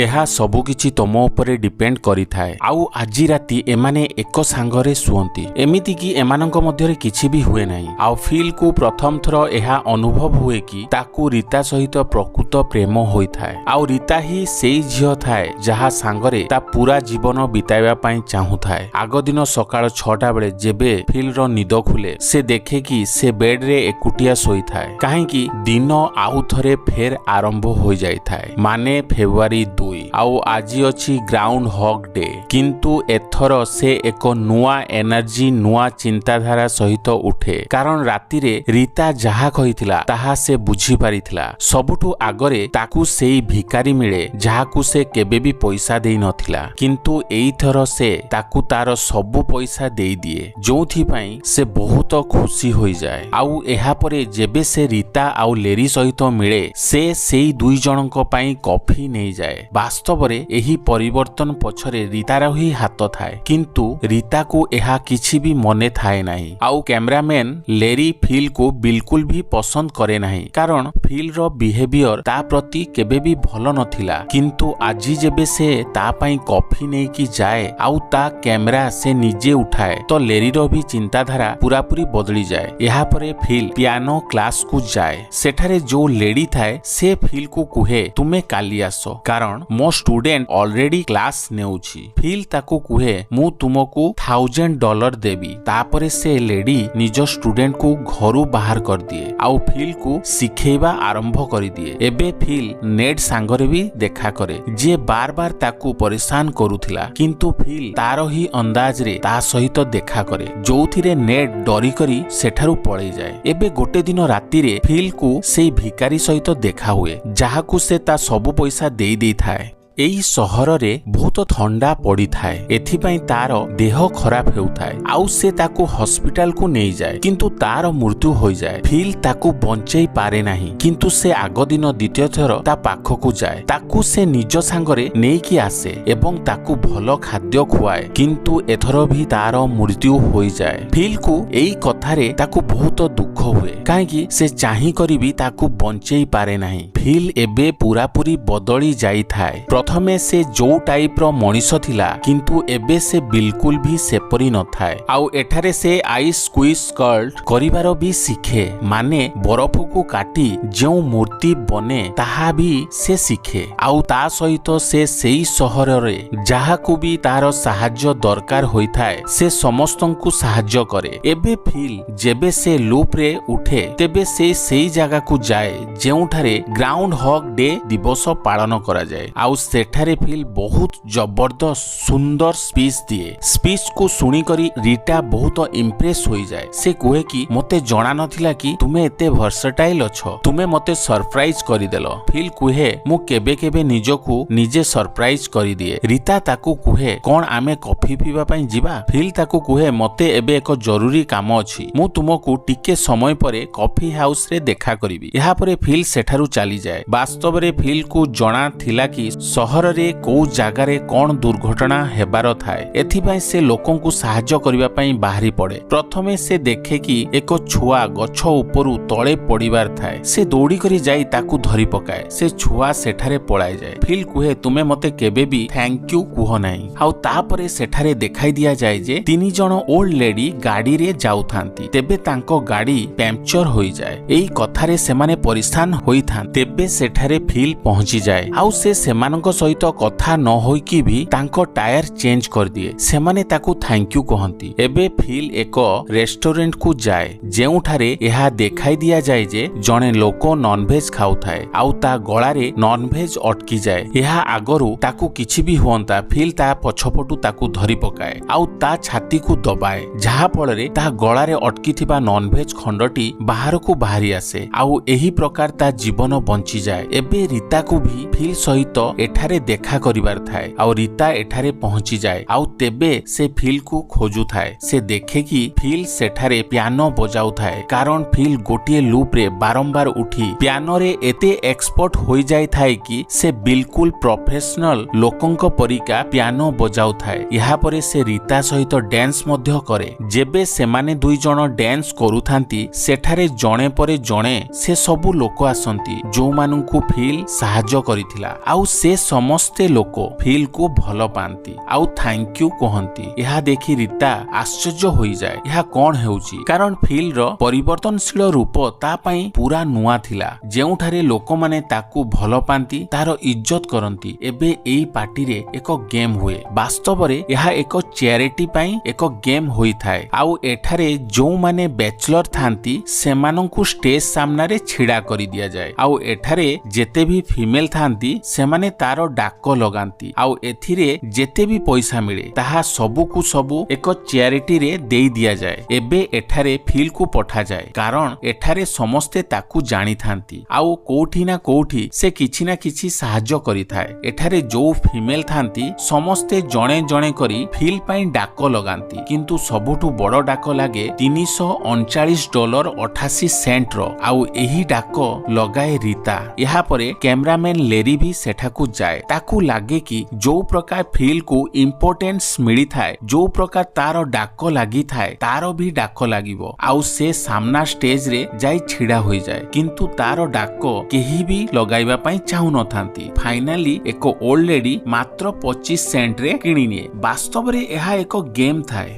ଏହା ସବୁକିଛି ତମ ଉପରେ ଡିପେଣ୍ଡ କରିଥାଏ। ଆଉ ଆଜି ରାତି ଏମାନେ ଏକ ସାଙ୍ଗରେ ଶୁଅନ୍ତି, ଏମିତିକି ଏମାନଙ୍କ ମଧ୍ୟରେ କିଛି ବି ହୁଏ ନାହିଁ। ଆଉ ଫିଲ୍କୁ ପ୍ରଥମ ଥର ଏହା ଅନୁଭବ ହୁଏ କି ତାକୁ ରୀତା ସହିତ ପ୍ରକୃତ ପ୍ରେମ ହୋଇଥାଏ, ଆଉ ରୀତା ହିଁ ସେଇ ଝିଅ ଥାଏ ଯାହା ସାଙ୍ଗରେ ତା ପୁରା ଜୀବନ ବିତାଇବା ପାଇଁ ଚାହୁଁଥାଏ। ଆଗ ଦିନ ସକାଳ 6ଟା ବେଳେ ଯେବେ ଫିଲ୍ର ନିଦ ଖୋଲେ, ସେ ଦେଖେ କି ସେ ବେଡ୍ରେ ଏକୁଟିଆ ଶୋଇଥାଏ, କାହିଁକି ଦିନ ଆଉ ଥରେ ଫେର ଆରମ୍ଭ ହୋଇଯାଇଥାଏ, ମାନେ ଫେବୃଆରୀ 2। ଆଉ ଆଜି ଅଛି ଗ୍ରାଉଣ୍ଡ ହଗ୍ ଡେ। କିନ୍ତୁ ଏଥର ସେ ଏକ ନୂଆ ଏନର୍ଜି, ନୂଆ ଚିନ୍ତାଧାରା ସହିତ ଉଠେ, କାରଣ ରାତିରେ ରୀତା ଯାହା କହିଥିଲା ତାହା ସେ ବୁଝିପାରିଥିଲା। ସବୁଠୁ ଆଗରେ ତାକୁ ସେଇ ଭିକାରୀ ମିଳେ ଯାହାକୁ ସେ କେବେ ବି ପଇସା ଦେଇନଥିଲା, କିନ୍ତୁ ଏଇଥର ସେ ତାକୁ ତାର ସବୁ ପଇସା ଦେଇଦିଏ, ଯୋଉଥିପାଇଁ ସେ ବହୁତ ଖୁସି ହୋଇଯାଏ। ଆଉ ଏହାପରେ ଯେବେ ସେ ରୀତା ଆଉ ଲେରି ସହିତ ମିଳେ, ସେ ସେଇ ଦୁଇ ଜଣଙ୍କ ପାଇଁ କଫି ନେଇଯାଏ। ବାସ୍ତବରେ ଏହି ପରିବର୍ତ୍ତନ ପଛରେ ରୀତାର ହିଁ ହାତ ଥାଏ, କିନ୍ତୁ ରୀତାକୁ ଏହା କିଛି ବି ମନେ ଥାଏ ନାହିଁ। ଆଉ କ୍ୟାମେରାମ୍ୟାନ ଲେରି ଫିଲ୍କୁ ବିଲକୁଲ ବି ପସନ୍ଦ କରେ ନାହିଁ, କାରଣ ଫିଲ୍ର ବିହେଭିୟର ତା ପ୍ରତି କେବେ ବି ଭଲ ନଥିଲା। କିନ୍ତୁ ଆଜି ଯେବେ ସେ ତା ପାଇଁ କଫି ନେଇକି ଯାଏ ଆଉ ତା କ୍ୟାମେରା ସେ ନିଜେ ଉଠାଏ, ତ ଲେରିର ବି ଚିନ୍ତାଧାରା ପୁରାପୁରି ବଦଳିଯାଏ। ଏହାପରେ ଫିଲ୍ ପିଆନୋ କ୍ଲାସକୁ ଯାଏ। ସେଠାରେ ଯୋଉ ଲେଡି ଥାଏ, ସେ ଫିଲ୍କୁ କୁହେ, ତୁମେ କାଲି ଆସ, କାରଣ ମୋ ଷ୍ଟୁଡେଣ୍ଟ ଅଲରେଡି କ୍ଲାସ ନେଉଛି। ଫିଲ୍ ତାକୁ କୁହେ, ମୁଁ ତୁମକୁ $1000 ଦେବି। ତାପରେ ସେ ଲେଡି ନିଜ ଷ୍ଟୁଡେଣ୍ଟକୁ ଘରୁ ବାହାର କରିଦିଏ ଆଉ ଫିଲ୍କୁ ଶିଖେଇବା ଆରମ୍ଭ କରିଦିଏ। ଏବେ ଫିଲ୍ ନେଡ୍ ସାଙ୍ଗରେ ବି ଦେଖା କରେ, ଯିଏ ବାର ବାର ତାକୁ ପରିଶାନ କରୁଥିଲା, କିନ୍ତୁ ଫିଲ୍ ତାର ହିଁ ଅନ୍ଦାଜରେ ତା ସହିତ ଦେଖା କରେ, ଯୋଉଥିରେ ନେଡ୍ ଡରିକରି ସେଠାରୁ ପଳେଇଯାଏ। ଏବେ ଗୋଟେ ଦିନ ରାତିରେ ଫିଲ୍କୁ ସେଇ ଭିକାରୀ ସହିତ ଦେଖା ହୁଏ ଯାହାକୁ ସେ ତା ସବୁ ପଇସା ଦେଇ ଦେଇଥାଏ। ଏଇ ସହରରେ ବହୁତ ଥଣ୍ଡା ପଡ଼ିଥାଏ, ଏଥିପାଇଁ ତାର ଦେହ ଖରାପ ହେଉଥାଏ ଆଉ ସେ ତାକୁ ହସ୍ପିଟାଲକୁ ନେଇଯାଏ, କିନ୍ତୁ ତାର ମୃତ୍ୟୁ ହୋଇଯାଏ। ଫିଲ୍ ତାକୁ ବଞ୍ଚେଇ ପାରେ ନାହିଁ, କିନ୍ତୁ ସେ ଆଗ ଦିନ ଦ୍ୱିତୀୟ ଥର ତା ପାଖକୁ ଯାଏ, ତାକୁ ସେ ନିଜ ସାଙ୍ଗରେ ନେଇକି ଆସେ ଏବଂ ତାକୁ ଭଲ ଖାଦ୍ୟ ଖୁଆଏ, କିନ୍ତୁ ଏଥର ବି ତାର ମୃତ୍ୟୁ ହୋଇଯାଏ। ଫିଲ୍କୁ ଏଇ କଥାରେ ତାକୁ ବହୁତ ଦୁଃଖ ହୁଏ, କାହିଁକି ସେ ଚାହିଁକରି ବି ତାକୁ ବଞ୍ଚେଇ ପାରେ ନାହିଁ। ଫିଲ୍ ଏବେ ପୁରାପୁରି ବଦଳି ଯାଇଥାଏ। ପ୍ରଥମେ ସେ ଯୋଉ ଟାଇପର ମଣିଷ ଥିଲା, କିନ୍ତୁ ଏବେ ସେ ବିଲକୁଲ ବି ସେପରି ନଥାଏ। ଆଉ ଏଠାରେ ସେ ଆଇସ୍ ସ୍କୁଇଜ୍ ସ୍କଲ୍ଟ କରିବାର ବି ଶିଖେ, ମାନେ ବରଫକୁ କାଟି ଯେଉଁ ମୂର୍ତ୍ତି ବନେ ତାହା ବି ସେ ଶିଖେ। ଆଉ ତା ସହିତ ସେ ସେଇ ସହରରେ ଯାହାକୁ ବି ତାର ସାହାଯ୍ୟ ଦରକାର ହୋଇଥାଏ, ସେ ସମସ୍ତଙ୍କୁ ସାହାଯ୍ୟ କରେ। ଏବେ ଫିଲ୍ ଯେବେ ସେ ଲୁପ୍ରେ ଉଠେ, ତେବେ ସେ ସେଇ ଜାଗାକୁ ଯାଏ ଯେଉଁଠାରେ ଗ୍ରାଉଣ୍ଡ ହଗ୍ ଡେ ଦିବସ ପାଳନ କରାଯାଏ। ଆଉ ସେଠାରେ ଫିଲ୍ ବହୁତ ଜବରଦସ୍ତ ସୁନ୍ଦର ସ୍ପିଚ୍ ଦିଏ। ସ୍ପିଚକୁ ଶୁଣିକରି ରିଟା ବହୁତ ଇମ୍ପ୍ରେସ ହୋଇଯାଏ। ସେ କୁହେ କି ମୋତେ ଜଣା ନଥିଲା କି ତୁମେ ଏତେ ଭର୍ସଟାଇଲ ଅଛ, ତୁମେ ମୋତେ ସରପ୍ରାଇଜ କରିଦେଲ। ଫିଲ୍ କୁହେ, ମୁଁ କେବେ କେବେ ନିଜକୁ ନିଜେ ସରପ୍ରାଇଜ କରିଦିଏ। ରୀତା ତାକୁ କୁହେ, କଣ ଆମେ କଫି ପିଇବା ପାଇଁ ଯିବା? ଫିଲ୍ ତାକୁ କୁହେ, ମୋତେ ଏବେ ଏକ ଜରୁରୀ କାମ ଅଛି, ମୁଁ ତୁମକୁ ଟିକେ ସମୟ ପରେ କଫି ହାଉସରେ ଦେଖା କରିବି। ଏହାପରେ ଫିଲ୍ ସେଠାରୁ ଚାଲିଯାଏ। ବାସ୍ତବରେ ଫିଲ୍କୁ ଜଣା ଥିଲା କି ସହରରେ କୋଉ ଜାଗାରେ କଣ ଦୁର୍ଘଟଣା ହେବାର ଥାଏ, ଏଥିପାଇଁ ସେ ଲୋକଙ୍କୁ ସାହାଯ୍ୟ କରିବା ପାଇଁ ବାହାରି ପଡେ। ପ୍ରଥମେ ସେ ଦେଖେ କି ଏକ ଛୁଆ ଗଛ ଉପରୁ ତଳେ ପଡିବାର ଥାଏ। ସେ ଦୌଡ଼ିକରି ଯାଇ ତାକୁ ଧରି ପକାଏ। ସେ ଛୁଆ ସେଠାରେ ପଳାଇଯାଏ। ଫିଲ୍ କୁହେ, ତୁମେ ମତେ କେବେ ବି thank you କୁହ ନାହିଁ। ଆଉ ତାପରେ ସେଠାରେ ଦେଖାଇ ଦିଆଯାଏ ଯେ ତିନି ଜଣ ଓଲ୍ଡ ଲେଡି ଗାଡିରେ ଯାଉଥାନ୍ତି, ତେବେ ତାଙ୍କ ଗାଡି ପ୍ୟାମ୍ପଚର ହୋଇଯାଏ। ଏଇ କଥାରେ ସେମାନେ ପରିଶାନ ହୋଇଥାନ୍ତି। ତେବେ ସେଠାରେ ଫିଲ୍ ପହଞ୍ଚିଯାଏ ଆଉ ସେ ସେମାନଙ୍କ ସହିତ କଥା ନ ହୋଇକି ବି ତାଙ୍କ ଟାୟାର ଚେଞ୍ଜ କରିଦିଏ। ସେମାନେ ତାକୁ thank you କହନ୍ତି। ଏବେ ଫିଲ୍ ଏକ ରେଷ୍ଟୁରାଣ୍ଟକୁ ଯାଏ ଯେଉଁଠାରେ ଏହା ଦେଖାଇ ଦିଆଯାଏ ଯେ ଜଣେ ଲୋକ ନନଭେଜ ଖାଉଥାଏ ଆଉ ତା ଗଳାରେ ନନଭେଜ ଅଟକିଯାଏ। ଏହା ଆଗରୁ ତାକୁ କିଛି ବି ହୁଅନ୍ତା, ଫିଲ୍ ତା ପଛପଟୁ ତାକୁ ଧରି ପକାଏ ଆଉ ତା ଛାତିକୁ ଦବାଏ, ଯାହା ଫଳରେ ତା ଗଳାରେ ଅଟକିଥିବା ନନଭେଜ ଖଣ୍ଡଟି ବାହାରକୁ ବାହାରି ଆସେ ଆଉ ଏହି ପ୍ରକାର ତା ଜୀବନ ବଞ୍ଚିଯାଏ। ଏବେ ରୀତାକୁ ବି ଫିଲ୍ ସହିତ ଏଠାରେ ଦେଖା କରିବାର ଥାଏ ଆଉ ରୀତା ଏଠାରେ ପହଞ୍ଚିଯାଏ। ଆଉ ତେବେ ସେ ଫିଲ୍କୁ ଖୋଜୁଥାଏ। ସେ ଦେଖେ କି ଫିଲ୍ ସେଠାରେ ପିଆନୋ ବଜାଉଥାଏ, କାରଣ ଫିଲ୍ ଗୋଟିଏ ଲୁପ୍ରେ ବାରମ୍ବାର ଉଠି ପିଆନୋରେ ଏତେ ଏକ୍ସପର୍ଟ ହୋଇଯାଇଥାଏ କି ସେ ବିଲକୁଲ ପ୍ରଫେସନାଲ ଲୋକଙ୍କ ପରିକା ପିଆନୋ ବଜାଉଥାଏ। ଏହାପରେ ସେ ରୀତା ସହିତ ଡ୍ୟାନ୍ସ ମଧ୍ୟ କରେ। ଯେବେ ସେମାନେ ଦୁଇ ଜଣ ଡ୍ୟାନ୍ସ କରୁଥାନ୍ତି, ସେଠାରେ ଜଣେ ପରେ ଜଣେ ସେ ସବୁ ଲୋକ ଆସନ୍ତି ଯୋଉମାନଙ୍କୁ ଫିଲ୍ ସାହାଯ୍ୟ କରିଥିଲା, ଆଉ ସେ ସମସ୍ତେ ଲୋକ ଫିଲ୍କୁ ଭଲ ପାଆନ୍ତି ଆଉ thank you କୁହନ୍ତି। ଏହା ଦେଖି ରୀତା ଆଶ୍ଚର୍ଯ୍ୟ ହୋଇଯାଏ, ଏହା କଣ ହେଉଛି? କାରଣ ଫିଲ୍ର ପରିବର୍ତ୍ତନଶୀଳ ରୂପ ତା ପାଇଁ ପୁରା ନୂଆ ଥିଲା, ଯେଉଁଠାରେ ଲୋକମାନେ ତାକୁ ଭଲ ପାଆନ୍ତି, ତାର ଇଜ୍ଜତ କରନ୍ତି। ଏବେ ଏଇ ପାର୍ଟିରେ ଏକ ଗେମ୍ ହୁଏ। ବାସ୍ତବରେ ଏହା ଏକ ଚ୍ୟାରିଟି ପାଇଁ ଏକ ଗେମ୍ ହୋଇଥାଏ ଆଉ ଏଠାରେ ଯେଉଁମାନେ ବ୍ୟାଚଲର ଥାନ୍ତି, ସେମାନଙ୍କୁ ଷ୍ଟେଜ ସାମ୍ନାରେ ଛିଡ଼ା କରିଦିଆଯାଏ ଆଉ ଏଠାରେ ଯେତେ ବି ଫିମେଲ ଥାନ୍ତି, ସେମାନେ ତାର ଡାକ ଲଗାନ୍ତି ଆଉ ଏଥିରେ ଯେତେ ବି ପଇସା ମିଳେ, ତାହା ସବୁକୁ ସବୁ ଏକ ଚ୍ୟାରିଟିରେ ଦେଇ ଦିଆଯାଏ। ଏବେ ଏଠାରେ ଫିଲ୍କୁ ପଠାଯାଏ, କାରଣ ଏଠାରେ ସମସ୍ତେ ତାକୁ ଜାଣିଥାନ୍ତି ଆଉ କୋଉଠି ନା କୋଉଠି ସେ କିଛି ନା କିଛି ସାହାଯ୍ୟ କରିଥାଏ। ଏଠାରେ ଯୋଉ ଫିମେଲ ଥାନ୍ତି, ସମସ୍ତେ ଜଣେ ଜଣେ କରି ଫିଲ୍ ପାଇଁ ଡାକ ଲଗାନ୍ତି, କିନ୍ତୁ ସବୁଠୁ ବଡ଼ ଡାକ ଲାଗେ $339.88ର ଆଉ ଏହି ଡାକ ଲଗାଏ ରୀତା। ଏହାପରେ କ୍ୟାମେରାମ୍ୟାନ ଲେରି ବି ସେଠାକୁ ଯାଏ। ତାକୁ ଲାଗେ କି ଯୋଉ ପ୍ରକାର ଫିଲ୍କୁ ଇମ୍ପୋର୍ଟାନ୍ସ ମିଳିଥାଏ, ଯୋଉ ପ୍ରକାର ତାର ଡାକ ଲାଗିଥାଏ, ତାର ବି ଡାକ ଲାଗିବ ଆଉ ସେ ସାମ୍ନା ଷ୍ଟେଜରେ ଯାଇ ଛିଡ଼ା ହୋଇଯାଏ, କିନ୍ତୁ ତାର ଡାକ କେହି ବି ଲଗାଇବା ପାଇଁ ଚାହୁଁନଥାନ୍ତି। ଫାଇନାଲି ଏକ ଓଲ୍ଡ ଲେଡି ମାତ୍ର 25 ସେଣ୍ଟରେ କିଣିନିଏ। ବାସ୍ତବରେ ଏହା ଏକ ଗେମ୍ ଥାଏ।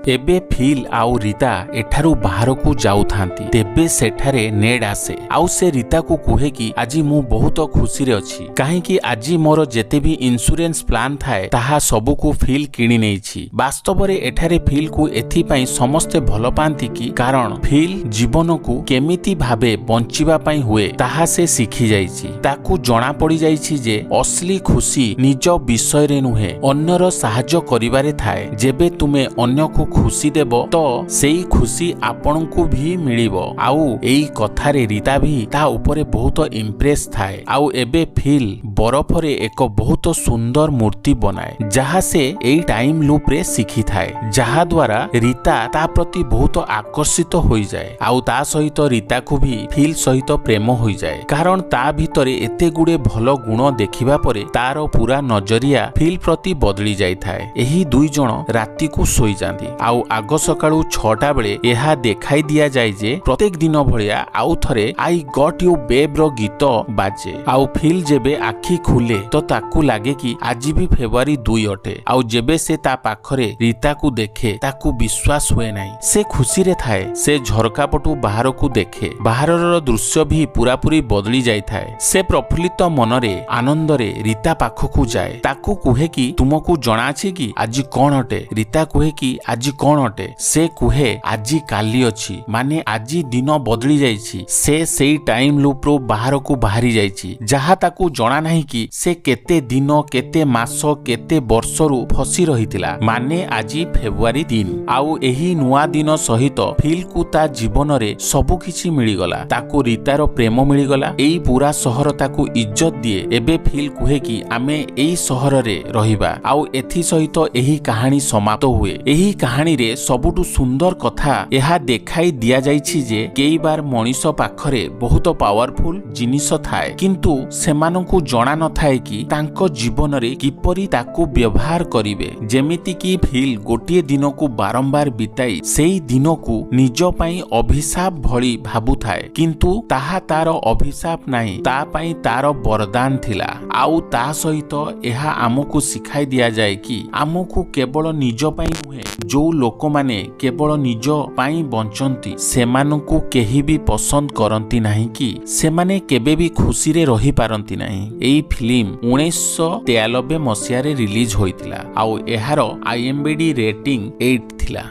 ଏବେ ଫିଲ୍ ଆଉ ରୀତା ଏଠାରୁ ବାହାରକୁ ଯାଉଥାନ୍ତି, ତେବେ ସେଠାରେ ନେଡ୍ ଆସେ ଆଉ ସେ ରୀତାକୁ କୁହେ କି ଆଜି ମୁଁ ବହୁତ ଖୁସିରେ ଅଛି, କାହିଁକି ଆଜି ମୋର ଯେତେ ବି ଇନ୍ସୁରାନ୍ସ ପ୍ଲାନ୍ ଥାଏ, ତାହା ସବୁକୁ ଫିଲ୍ କିଣି ନେଇଛି। ବାସ୍ତବରେ ଏଠାରେ ଫିଲ୍କୁ ଏଥିପାଇଁ ସମସ୍ତେ ଭଲ ପାଆନ୍ତି କି କାରଣ ଫିଲ୍ ଜୀବନକୁ କେମିତି ଭାବେ ବଞ୍ଚିବା ପାଇଁ ହୁଏ, ତାହା ସେ ଶିଖିଯାଇଛି। ତାକୁ ଜଣା ପଡ଼ିଯାଇଛି ଯେ ଅସଲି ଖୁସି ନିଜ ବିଷୟରେ ନୁହେଁ, ଅନ୍ୟର ସାହାଯ୍ୟ କରିବାରେ ଥାଏ। ଯେବେ ତୁମେ ଅନ୍ୟକୁ ଖୁସି ଦେବ, ତ ସେଇ ଖୁସି ଆପଣଙ୍କୁ ବି ମିଳିବ। ଆଉ ଏଇ କଥାରେ ରୀତା ବି ତା ଉପରେ ବହୁତ ଇମ୍ପ୍ରେସ ଥାଏ। ଆଉ ଏବେ ଫିଲ୍ ବରଫରେ ଏକ ବହୁତ ସୁନ୍ଦର ମୂର୍ତ୍ତି ବନାଏ, ଯାହା ସେ ଏଇ ଟାଇମ୍ ଲୁପ୍ରେ ଶିଖିଥାଏ, ଯାହା ଦ୍ୱାରା ରୀତା ତା ପ୍ରତି ବହୁତ ଆକର୍ଷିତ ହୋଇଯାଏ। ଆଉ ତା ସହିତ ରୀତାକୁ ବି ଫିଲ୍ ସହିତ ପ୍ରେମ ହୋଇଯାଏ, କାରଣ ତା ଭିତରେ ଏତେ ଗୁଡ଼େ ଭଲ ଗୁଣ ଦେଖିବା ପରେ ତାର ପୁରା ନଜରିଆ ଫିଲ୍ ପ୍ରତି ବଦଳି ଯାଇଥାଏ। ଏହି ଦୁଇ ଜଣ ରାତିକୁ ଶୋଇଯାଆନ୍ତି ଆଉ ଆଗ ସକାଳୁ 6ଟା ବେଳେ ଏହା ଦେଖାଇ ଦିଆଯାଏ ଯେ ପ୍ରତ୍ୟେକ ଦିନ ଭଳିଆ ଆଉ ଥରେ "I got you ବେବ୍ର ଗୀତ ବାଜେ। ଆଉ ଫିଲ୍ ଯେବେ ଆଖି ଖୋଲେ, ତ ତାକୁ ଲାଗେ କି ଆଜି ବି ଫେବୃଆରୀ 2 ଅଟେ। ଆଉ ଯେବେ ସେ ତା ପାଖରେ ରୀତାକୁ ଦେଖେ, ତାକୁ ବିଶ୍ୱାସ ହୁଏ ନାହିଁ। ସେ ଖୁସିରେ ଥାଏ। ସେ ଝରକା ପଟୁ ବାହାରକୁ ଦେଖେ, ବାହାରର ଦୃଶ୍ୟ ବି ପୁରାପୁରି ବଦଳି ଯାଇଥାଏ। ସେ ପ୍ରଫୁଲ୍ଲିତ ମନରେ ଆନନ୍ଦରେ ରୀତା ପାଖକୁ ଯାଏ। ତାକୁ କୁହେ କି ତୁମକୁ ଜଣାଅଛି କି ଆଜି କଣ ଅଟେ? ରୀତା କୁହେ କି ଆଜି କଣ ଅଟେ? ସେ କୁହେ, ଆଜି କାଲି ଅଛି, ମାନେ ଆଜି ଦିନ ବଦଳି ଯାଇଛି। ସେ ସେଇ ଟାଇମ ଲୁପ୍ରୁ ବାହାରକୁ ବାହାରି ଯାଇଛି, ଯାହା ତାକୁ ଜଣା ନାହିଁ କି ସେ କେତେ ଦିନ, କେତେ ମାସ, କେତେ ବର୍ଷରୁ ଫସି ରହିଥିଲା। ମାନେ ଆଜି ଫେବୃଆରୀ 3 ଆଉ ଏହି ନୂଆ ଦିନ ସହିତ ଫିଲ୍କୁ ତା ଜୀବନରେ ସବୁ କିଛି ମିଳିଗଲା। ତାକୁ ରୀତାର ପ୍ରେମ ମିଳିଗଲା। ଏଇ ପୁରା ସହର ତାକୁ ଇଜ୍ଜତ ଦିଏ। ଏବେ ଫିଲ୍ କୁହେ କି ଆମେ ଏଇ ସହରରେ ରହିବା ଆଉ ଏଥି ସହିତ ଏହି କାହାଣୀ ସମାପ୍ତ ହୁଏ। ଏହି କାହାଣୀରେ ସବୁଠୁ ସୁନ୍ଦର କଥା ଏହା ଦେଖାଇ ଦିଆଯାଇଛି ଯେ କେଇବାର ମଣିଷ ପାଖରେ ବହୁତ ପାୱାରଫୁଲ ଜିନିଷ ଥାଏ, କିନ୍ତୁ ସେମାନଙ୍କୁ ଜଣା ନଥାଏ କି ତାଙ୍କ ଜୀବନରେ କିପରି ତାକୁ ବ୍ୟବହାର କରିବେ। ଯେମିତିକି ଫିଲ୍ ଗୋଟିଏ ଦିନକୁ ବାରମ୍ବାର ବିତାଇ ସେଇ ଦିନକୁ ନିଜ ପାଇଁ ଅଭିଶାପ ଭଳି ଭାବୁଥାଏ, କିନ୍ତୁ ତାହା ତାର ଅଭିଶାପ ନାହିଁ, ତା ପାଇଁ ତାର ବରଦାନ ଥିଲା। ଆଉ ତା ସହିତ ଏହା ଆମକୁ ଶିଖାଇ ଦିଆଯାଏ କି ଆମକୁ କେବଳ ନିଜ ପାଇଁ ନୁହେଁ, ଯୋଉ ଲୋକମାନେ କେବଳ ନିଜ ପାଇଁ ବଞ୍ଚନ୍ତି, ସେମାନଙ୍କୁ କେହି ବି ପସନ୍ଦ କରନ୍ତି ନାହିଁ କି ସେମାନେ କେବେ ବି ଖୁସିରେ ରହିପାରନ୍ତି ନାହିଁ। ଏଇ ଫିଲ୍ମ 1993 ମସିହାରେ ରିଲିଜ ହୋଇଥିଲା ଆଉ ଏହାର ଆଇଏମଡିବି ରେଟିଂ 8 ଥିଲା।